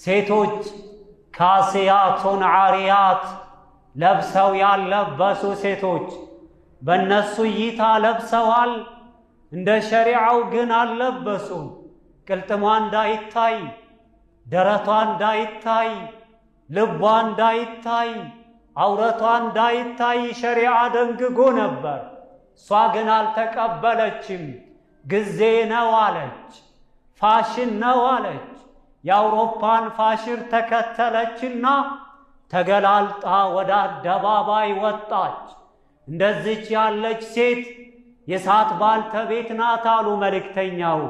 ሴቶች ካሲያቱን ዓሪያት ለብሰው ያልለበሱ ሴቶች በእነሱ እይታ ለብሰዋል፣ እንደ ሸሪዓው ግን አልለበሱም። ቅልጥሟ እንዳይታይ፣ ደረቷ እንዳይታይ፣ ልቧ እንዳይታይ፣ አውረቷ እንዳይታይ ሸሪዓ ደንግጎ ነበር። እሷ ግን አልተቀበለችም። ጊዜ ነው አለች፣ ፋሽን ነው አለች። የአውሮፓን ፋሽን ተከተለችና ተገላልጣ ወደ አደባባይ ወጣች። እንደዚች ያለች ሴት የእሳት ባልተቤት ናት አሉ መልእክተኛው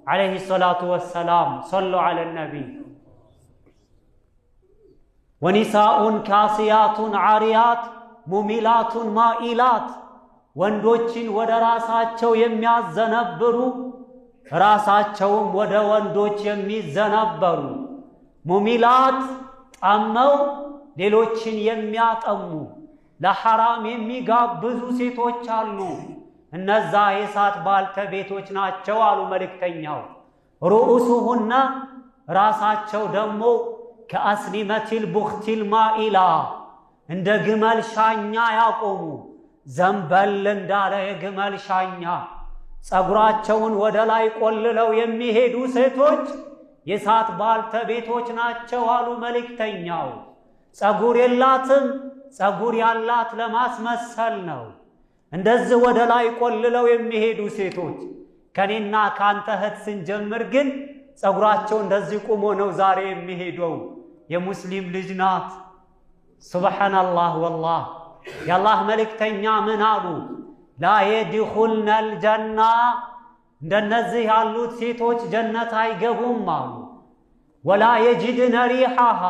ዓለይሂ ሰላቱ ወሰላም። ሰሉ ዐለ ነቢይ። ወኒሳኡን ካሲያቱን ዓሪያት ሙሚላቱን ማኢላት፣ ወንዶችን ወደ ራሳቸው የሚያዘነብሩ ራሳቸውም ወደ ወንዶች የሚዘነበሩ፣ ሙሚላት ጠመው ሌሎችን የሚያጠሙ ለሐራም የሚጋብዙ ሴቶች አሉ። እነዛ የእሳት ባልተቤቶች ናቸው አሉ መልእክተኛው። ሩኡሱሁና ራሳቸው ደግሞ ከአስኒመቲል ቡኽቲል ማኢላ እንደ ግመል ሻኛ ያቆሙ፣ ዘንበል እንዳለ የግመል ሻኛ ጸጉራቸውን ወደ ላይ ቆልለው የሚሄዱ ሴቶች የእሳት ባልተቤቶች ናቸው አሉ መልእክተኛው። ጸጉር የላትም፣ ጸጉር ያላት ለማስመሰል ነው። እንደዚህ ወደ ላይ ቆልለው የሚሄዱ ሴቶች ከኔና ከአንተ እህት ስንጀምር ግን ጸጉራቸው እንደዚህ ቁሞ ነው ዛሬ የሚሄደው። የሙስሊም ልጅ ናት። ሱብሓነላህ ወላህ። የአላህ መልእክተኛ ምን አሉ? ላ የድኹልነል ጀና፣ እንደነዚህ ያሉት ሴቶች ጀነት አይገቡም አሉ። ወላ የጅድነ ሪሓሃ፣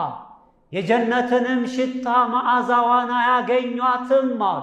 የጀነትንም ሽታ መዓዛዋን አያገኟትም አሉ።